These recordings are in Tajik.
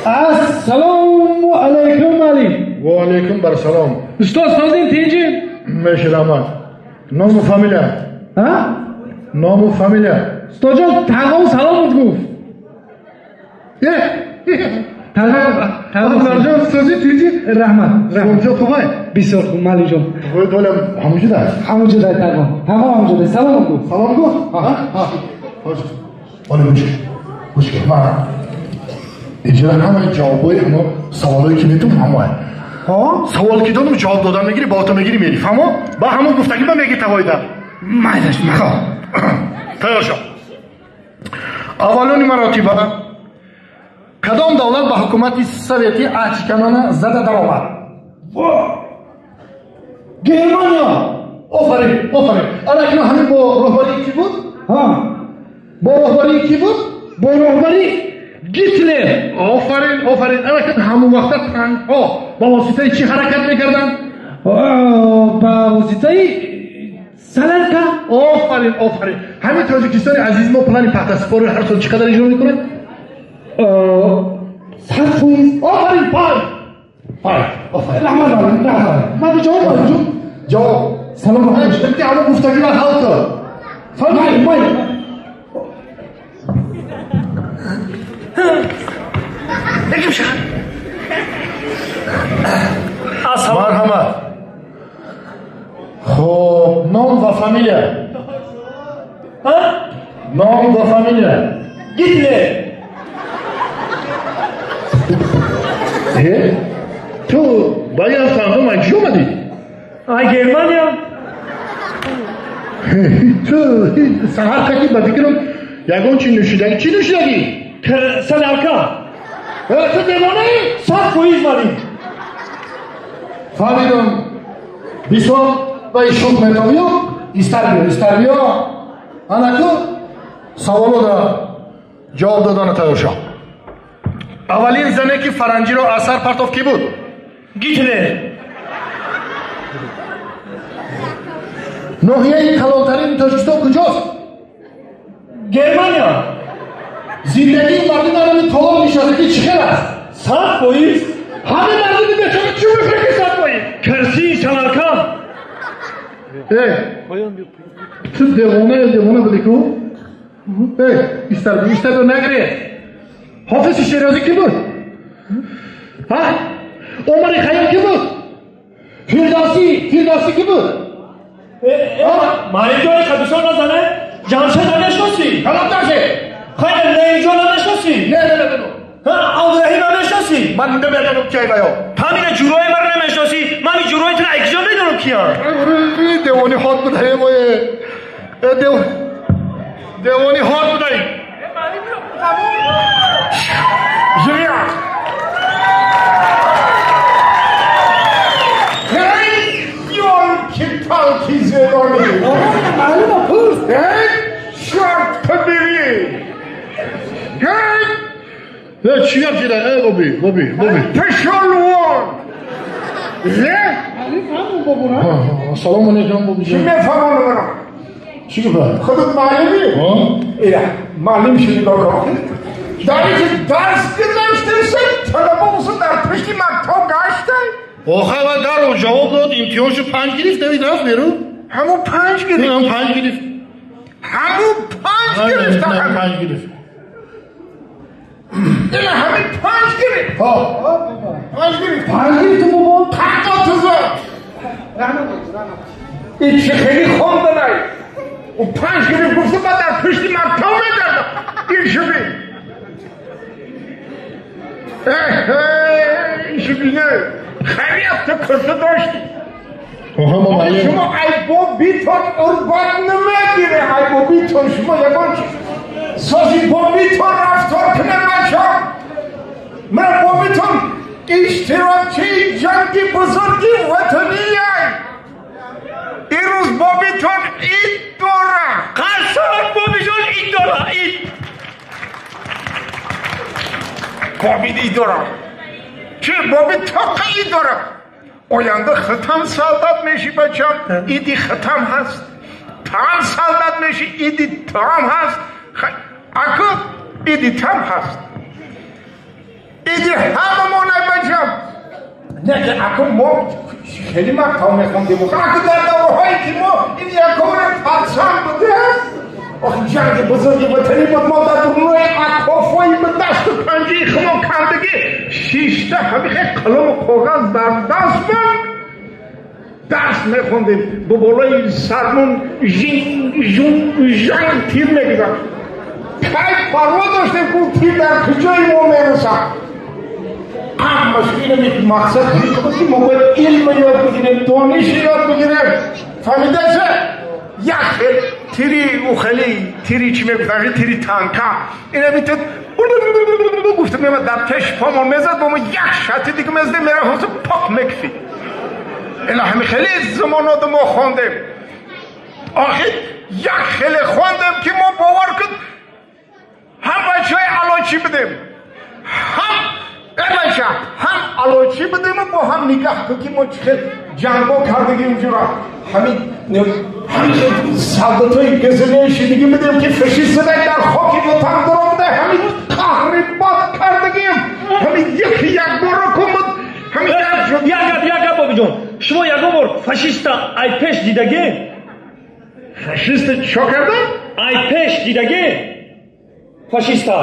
Ассалому алайкум, Алим. Ва алайкум барсалом. Устод, созин тинҷи? Меширамад. Ному фамилия? Ҳа? Ному фамилия? Устодҷон, тағом салом гуфт. Анварҷон, сози тинҷи? Раҳмат. Раҳматҷон, хубай? Бисёр хуб, Малиҷон. Хубай, долям ҳамуҷуда? Ҳамуҷуда, тағом. Тағом ҳамуҷуда. Салом гуфт. Салом гуфт? Ҳа, ҳа. Оли гӯш кун. Гӯш кун. Ман инҷо ҳамаи ҷавобҳои ҳамо саволҳое ки метум ҳамоа. Ҳо? Савол ки додум ҷавоб додан мегирӣ, бо то мегирӣ мери. Фаҳмо? Ба ҳамон гуфтагӣ ба меги тавоида. Майлаш, майлаш. Тайёр шав. Аввалуни маротиба кадом давлат ба ҳукумати советӣ аҳдшиканона зада даромад? Германия! Офарин, офарин. Ана кино ҳамин бо роҳбарии кӣ буд? Ҳа. Бо роҳбарии кӣ буд? Бо роҳбарии Гитлер. Офарин, офарин. Ана ки ҳамон вақта танкҳо ба воситаи чӣ ҳаракат мекарданд? Ба воситаи саларка. Офарин, офарин. Ҳамин Тоҷикистони азизи мо плани пахтасупориро ҳар сол чӣ қадар иҷро мекунад? 100%. Офарин, панҷ. Панҷ. Офарин. Раҳмат, раҳмат. Ман ҷавоб додам. Ҷавоб. Салом алайкум. Ҳамон гуфтагиро ҳал кун. Фармоед, майли. Марҳамат. Хуб, ном ва фамилия? Ном ва фамилия? Гитлер. Э? Ту ба як фаҳмам аз куҷо омадӣ? Аз Германия. Ту саҳар каки ба фикрам ягон чи нӯшидагӣ. Чӣ нӯшидагӣ? Саларка. Ту девонаӣ? 100% марид. Фаҳмидам. Бисёр ба ишуқ метавиё? Истар биё, истар биё. Анаку саволода ҷавоб додана тайёр шав. Аввалин зане ки фаранҷиро аз сар партофт кӣ буд? Гитлер. Ноҳияи калонтарини Тоҷикистон куҷост? Германия. Зиндагии мардуми ҳамин толор нишастагӣ чӣ хел аст? 100%. Ҳамин мардуми бечора чӣ мехӯрад ки 100%? Кирсии саларка. Э, ту девона девона будӣ ку? Э, истар биё, истар биё, нагире. Ҳофизи Шерозӣ кӣ буд? Ҳа? Умари Хайём кӣ буд? Фирдавсӣ, Фирдавсӣ кӣ буд? Маринҷои қабисон назане? Ҷамшед намешносӣ? Калом даше! Хайр, Ленинҷо намешносӣ? Не, не, не, не. Ҳа, Абдураҳим намешносӣ? Ман намедонам киай баё. Ҳамина ҷурои маро намешносӣ? Ман ин ҷурои туро аз куҷо медонам киян? Девони ҳод будаем, ое. Девони ҳод будаем. Зря! Ёлки-палки зелёный! Маълума пурс. Эй, чёрт побери! Эй! Э, чӣ гап шуда? Э, Боби, Боби, Боби. Пошёл вон! Э? Ассалому алайкум, Боби. Чӣ мефаҳмонӣ маро? Чӣ гуфта? Худат маълимӣ? Ия, маълим шуди ногоҳ. Дар ки дарс гузашташа, талабаусу дар пушти мактаб гаштай? Охай ва даро ҷавоб дод, имтиҳоншо 5 гирифт, давид рафт берун. Ҳамун 5 гирифт? Ҳамун 5 гирифт. Ҳамун 5 гирифт? Ҳамун 5 гирифт. Ина ҳамин 5 гирифт. Ҳо. 5 гирифт. 5 гирифт бобо? Қадо тузо. Ин чӣ хеле хонданай? Ӯ 5 гирифт гуфту баъд дар пушти мактаб мегардам. Ин шуби. Ин шуби не. Харият ту курса доштӣ. Шумо айбобитон урбат намегире, айбобитон шумо ягон чиз. Сози бобитон рафтор кунед бача. Ман бобитон иштирокчии ҷанги бузурги ватанияй. Ирӯз бобитон ид дора. Қарсак бобиҷон ид дора, ид. Бобит ид дора. Чӣ бобит тоқа ид дора. Оянда хатам солдат мешӣ бачам, иди хатам ҳаст. Там солдат мешӣ, иди там ҳаст. Аку иди там ҳаст. Иди Не ки акун мо хеле мактаб мехондем. Аку дар давраҳое ки мо ин якумре патсан будем, охи ҷанги бузурги ватанӣ буд, мо дар дурнои акофҳои ба дасту панҷаи хумон кандагӣ шишта ҳамихе қаламу коғаз дар даст буд, дарс мехондем. Ба болои сармон жин жун жанг тир мегузашт. Кай парво доштем, ку тир дар куҷои мо мерасад. Ҳамаш инами мақсад ки мо бояд илм ёд бигирем, дониш ёд бигирем. Фаҳмидасе? Як хел тири ухели тири чӣ мегуфтанд, тири танка инами тут гуфта мемад дар пеш помон мезад, бо мо як шати дига мезадем, мерафт пок мекфид. Ина ҳами хеле замоноду мо хондем. Охир як хеле хондем ки мо бовар кун ҳам бачаҳои алочӣ будем, ҳам бача ҳам алочӣ будем, бо ҳам нигаҳ кун ки мо чӣ хел ҷанго кардагим ҷура. Ҳамин солдатҳои газелаи шидагӣ будем ки фашист зада дар хоки ватан даромада, ҳамин қаҳри бад кардагим. Ҳамин як якбора кун буд. Ҳамин як гап бобиҷон, шумо ягон бор фашиста ай пеш дидагӣ? Фашиста чо кардам? Ай пеш дидагӣ фашиста?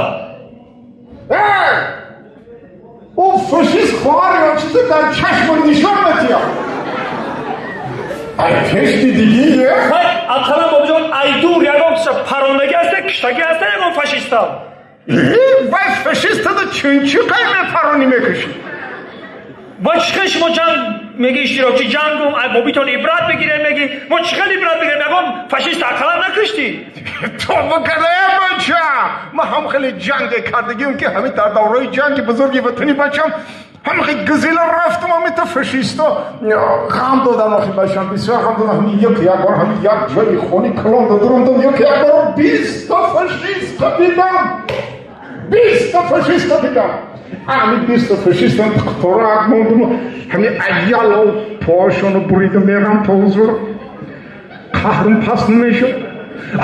Ӯ фашист хоҳар ё чизе дар чашмон нишон метиҳад. Ай пеш дидигӣ? Хай, ақаллан бобиҷон ай дур ягон парондагӣ ҳаста, киштагӣ ҳаста ягон фашиста? Вай фашистада чунчи қай мепаронӣ мекушӣ? Ва чӣ хел шумо ҷанг меги иштирокчи ҷангум, ай бобитон ибрат бигирем меги, мо чӣ хел ибрат бигирем, ягон фашист ақаллан накуштӣ? Тоба карда, бача! Ман ҳам хеле ҷанге кардагиам ки ҳамин дар давраи ҷанги бузурги ватанӣ бачам ҳам хеле газела рафтам, ҳамин та фашисто ғам додам, охи бачам бисёр ғам додам. Ҳамин як як бор ҳамин як ҷои хони калон додурам, як як бор 20 та фашиста дидам, 20 та фашиста дидам. Ҳамин 20 та фашистам қатора мондум, ҳамин аяло поашону буридам, мерам то ҳузур қаҳрум паст намешуд.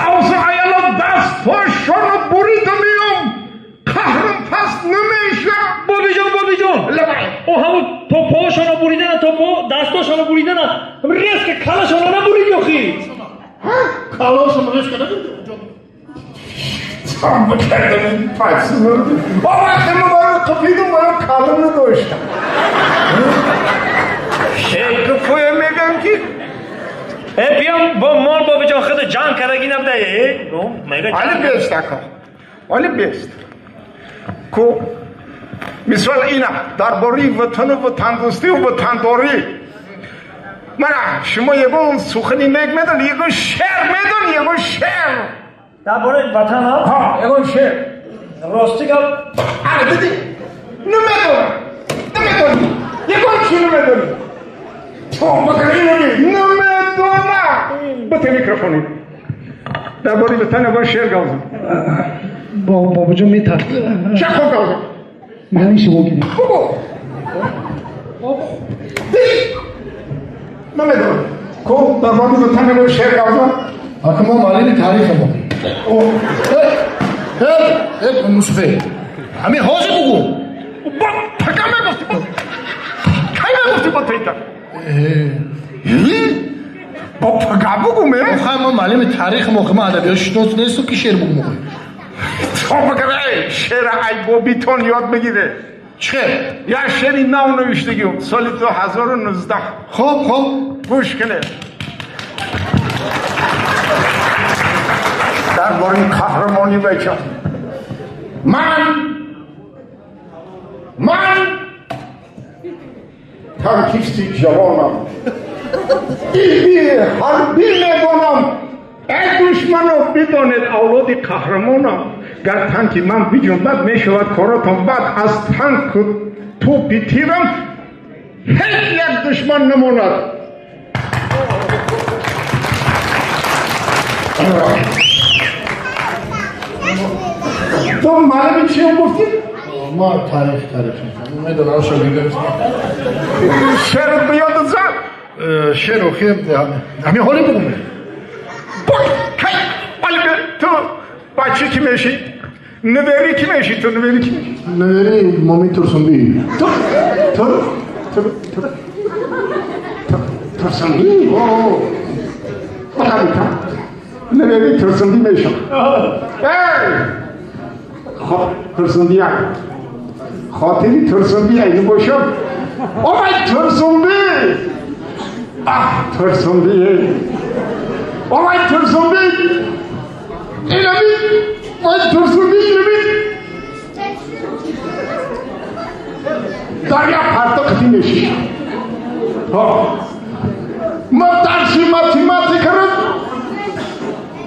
Авзу аяло дастҳошону бурида меом, қаҳрум паст намешуд. Бобиҷон, бобиҷон, о ҳамун то поашоно буридана, то дастошоно буридана, резко калашоно набуриди охи? Калашоно резко набуриди? Тоба кардам ин пас. Бо вақте мо барои қапидум, барои калам надоштам. Гуфоя мегам ки биём бо мор бобиҷон худ ҷанг кардагӣ набуда? Ҳоли бест ака, ҳоли бест. Ку мисол ина дар бораи ватану ватандӯстию ватандорӣ мана шумо ягон сухани нек медон, ягон шеър медон, ягон шеър дар бораи ватан? Ҳа, ягон шеър. Рости гап ана диди, намедонам, намедонӣ, ягон чӣ намедонӣ. Тоба карда, намедонам. Бите микрофони. Дар бораи ватан ягон шеър гавзам. Бобоҷон метарсад. Ча хоб гавзам? Намеша богирем. Бугу. Диди, намедонам. Ку дар бораи ватан ягон шеър гавзам? Ака мо муаллими таърихам. Мусуфе, ҳамин ҳозир бугу. Бо така мегуфтӣ, кай мегуфтӣ бо тейта? Бо пага бугу ме? Хай, мо муаллими таърихам, охи ма адабиётшинос несту ки шеър бугу мохоҳӣ. Тоба карда, шеъра ай бобитон ёд бигире. Чӣ хел? Як шеъри нав навиштагиум соли 2019. Хоб, хоб. Гӯш кунед. Дар бораи қаҳрамонӣ бача. Ман танкисти ҷавонам, илми ҳарбӣ медонам. Эй душмано, бидонед авлоди қаҳрамонам. Гар танки ман биҷунбад, мешавад коротон бад. Аз танку тӯпи тирам ҳеҷ як душман намонад. То маълуми чиё гуфтӣ? Ма таърих медонам, шогирдам. Шеърат ба ёдат зад? Шеър охи ҳамин ҳоле бугум. Кай ҳоле ту бача ки мешӣ? Нивери ки мешӣ ту, нивери ки мешӣ? Нивери Момин Турсунбӣ. Ту Турсунби? Набери Турсунби мешам. Турсунби як. Хотири Турсунби айни бошам. Омай Турсунби! Ах, Турсунби! Омай Турсунби! Инами! Ой, Турсунби, инами! Дар як парта қити мешишам. Ман дарси математикаро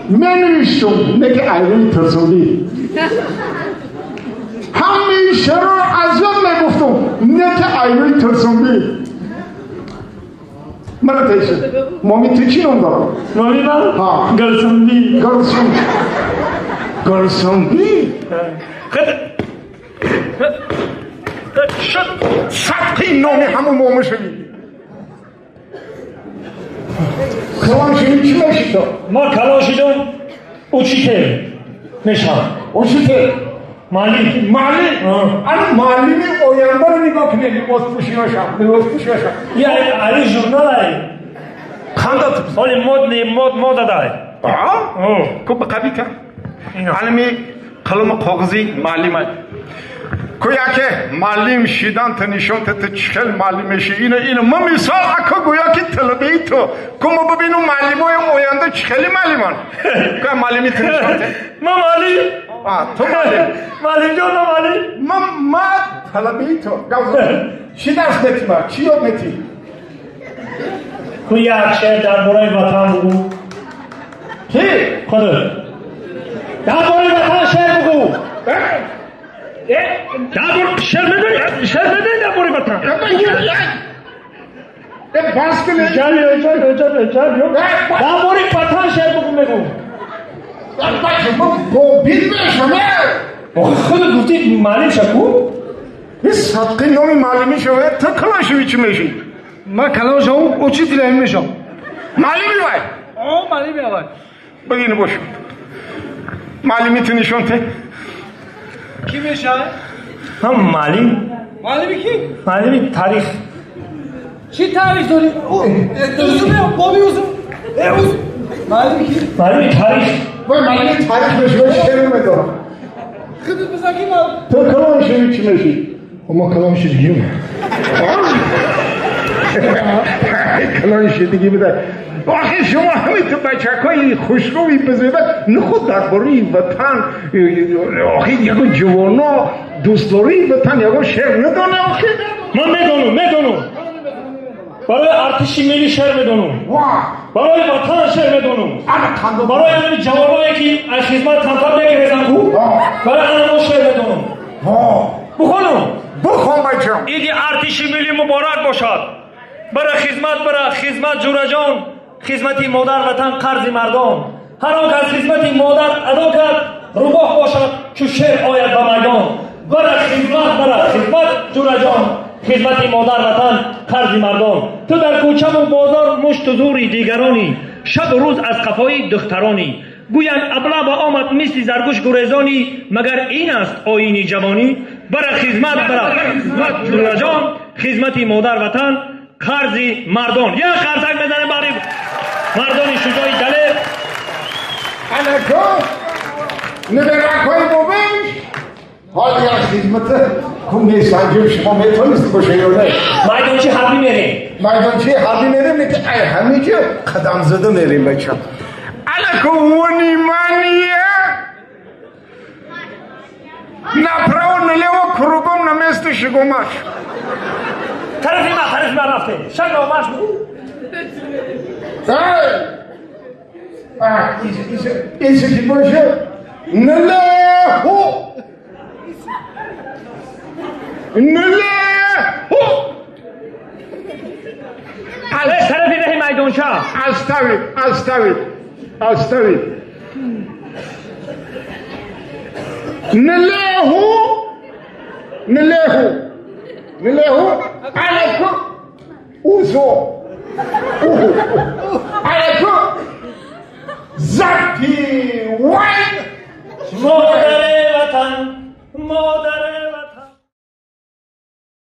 менавиштум, не ки айрӯи Турсунби. Ҳамаи шеърро аз ёд мегуфтум, не ки айрӯи Турсунби. Мана тейша. Моми ту чӣ ном дорад? Моми ман? Гулсунби. Гулсунби. Гулсунби? Садқи номи ҳамун момо шавӣ. Калон шавӣ чӣ мешӣ то? Ман калон шидам учитель мешавам. Учитель? Муаллим. Муаллим? Ана муаллими ояндаро нигоҳ кунед, либоспӯшиҳошам, либоспӯшиҳошам. Я али журнал ай. Қандат? Оли модный мод модадай. Аа? Ку ба қабита. Алими қаламу коғази муаллим ай. Ку яке муаллим шидан та нишон та чӣ хел муаллим мешӣ. Ина ина ма мисол ака гӯя ки талабаи ту. Ку ма бибинум муаллимои оянда чӣ хели муаллиман. Ку муаллими ту нишон та. Ма муаллим. Ту муаллим. Муаллимҷон, ма муаллим. Ма талабаи ту. Чӣ дарс метӣ ма? Чӣ ёд метӣ? Ку як шеър дар бораи ватан бугӯ. Кӣ? Худо. Дар бораи ватан шеър бугӯ. Дар бор шеър медонӣ? Шеър медонӣ дар бораи ватан? Бас кунед. Дар бораи ватан шеър бугӯ мегӯ. Бобит мешам. Худат гуфтӣ муаллим ша ку? Ин садқи номи муаллимӣ шавад, ту калон шавӣ чӣ мешӣ? Ман калон шавам, учитель мешам. Муаллими вай? Муаллими вай. Бигин бош. Муаллими ту нишон те. Кӣ мешавад? Ман муаллим. Муаллими кӣ? Муаллими таърих. Чӣ таърих дорӣ? Узум, боби узум. Муаллими кӣ? Муаллими таърих. Вай муаллими таърих мешавад, шеър медорам. Худат бизан ки ман. Ту калон шавӣ чӣ мешӣ? Ма калон шидигим. Калон шидигӣ буда. Охи шумо ҳамин ту бачакҳои хушрӯи бизеба нахуд дар бораи ватан, охи ягон ҷавоно дӯстдории ватан ягон шеър надоне охи? Ман медонам, медонам. Барои артиши миллӣ шеър медонам. Барои ватан шеър медонам. Барои ҳамин ҷавоное ки аз хизмат камтар мегирезанд ку, барои ҳамон шеър медонам. Бухонам. Бухон бачам. Иди артиши миллӣ муборак бошад. Бара хизмат, бара хизмат ҷураҷон, хизмати модар ватан қарзи мардон. Ҳар он кас хизмати модар адо кард, рӯбоҳ бошад чу шер ояд ба майдон. Бара хизмат, бара хизмат ҷураҷон, хизмати модар ватан қарзи мардон. Ту дар кӯчаву бозор мушту зури дигаронӣ, шабу рӯз аз қафои духтаронӣ. Гӯянд аблаба омад мисли заргӯш гурезонӣ, магар ин аст оини ҷавонӣ? Бара хизмат, бара хизмат ҷураҷон, хизмати модар ватан қарзи мардон. Як қарсак мезанем барои мардони шуҷои далер. Анако наберакҳои бобиш ҳол як хизмата ку месанҷим, шумо метавонист боша ё не? Майдончи ҳарбӣ мерем. Майдончи ҳарбӣ мерем, не ки ай ҳамиҷа қадамзада мерем бача. Анако внимание! Направо, налево, кругом, на место шигомаш. Тарафи ма, тарафи ма рафте. Шагро марш бугӯ. Исе ки боша? Налево! Налево! Тарафи раҳи майдонча. Оставить, оставить, оставить. Налево! Налево! Налево! Анако! Узо! Анако! Запивай! Модари ватан, модар